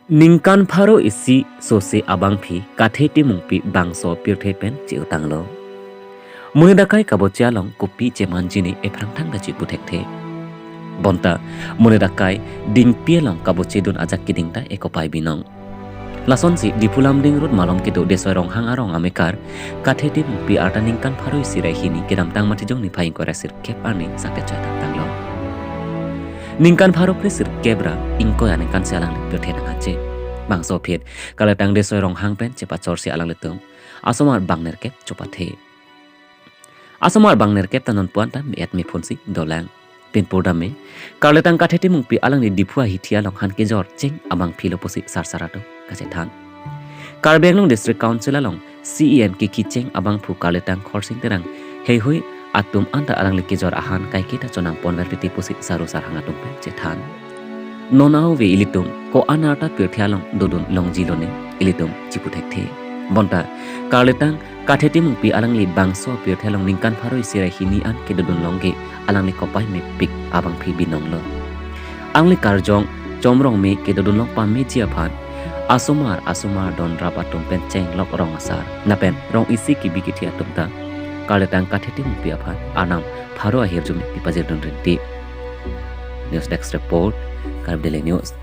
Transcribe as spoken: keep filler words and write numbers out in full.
Ningkan pharo isi sose abangpi Kathe Timungpi bangso pirthe pen che-otanglo. Monit akai kaboche along kopi chemanji ne ephrang thang kachiputhekthe. Bonta monit akai dingpi along kabochedun ajak keding ta ekopai binong. Lasonsi Diphu Lumding Road malom kedo Desoi Ronghang arong amekar Kathe Timungpi arta ningkan pharo isi ra hini kedamtang Matijong niphai ingkoi ra sirkep arni sangkechoi tangtanglo. Ningkan pharo kre sirkep ra ingkoi aningkan si alangli pirthe nanghache. Bangso aphi karletang Desoi Ronghang pen chepachorsi alanglitum asomar bang nerkep chopathe. Asomar bang nerkep ta nonpu-an ta me-et mephunsi dolang. Pinpur dam me, karletang Kathe Timungpi alangli Diphu ahithi along han kejor cheng abangpi lo pusi sarsar atum kachethan. Karbi Anglong District Council along C E M kekhi cheng abangphu karletang Khorsing Terang heihui atum anta alangli kejor ahan kaiketa chonang ponver titi pusi saru sarhang atum pen chethan. Non aove ilitum ko-an arta pirthe along dodun longji lone ilitum chiputhekthe. Bonta karletang Kathe Timungpi alangli bangso pirthe along ningkan pharo isi ra hini an kedodun longke alangli kopai mepik abangpi binonglo. Alangli karjong chomrong me kedodun long pameji aphan asomar asomar donrap atum pen chenglok rong asar lapen rong isi kebi kethe atum ta karletang Kathe Timungpi aphan arnam pharo ahirjume kepajirdun rinti. News Desk Report, Karbi Daily News.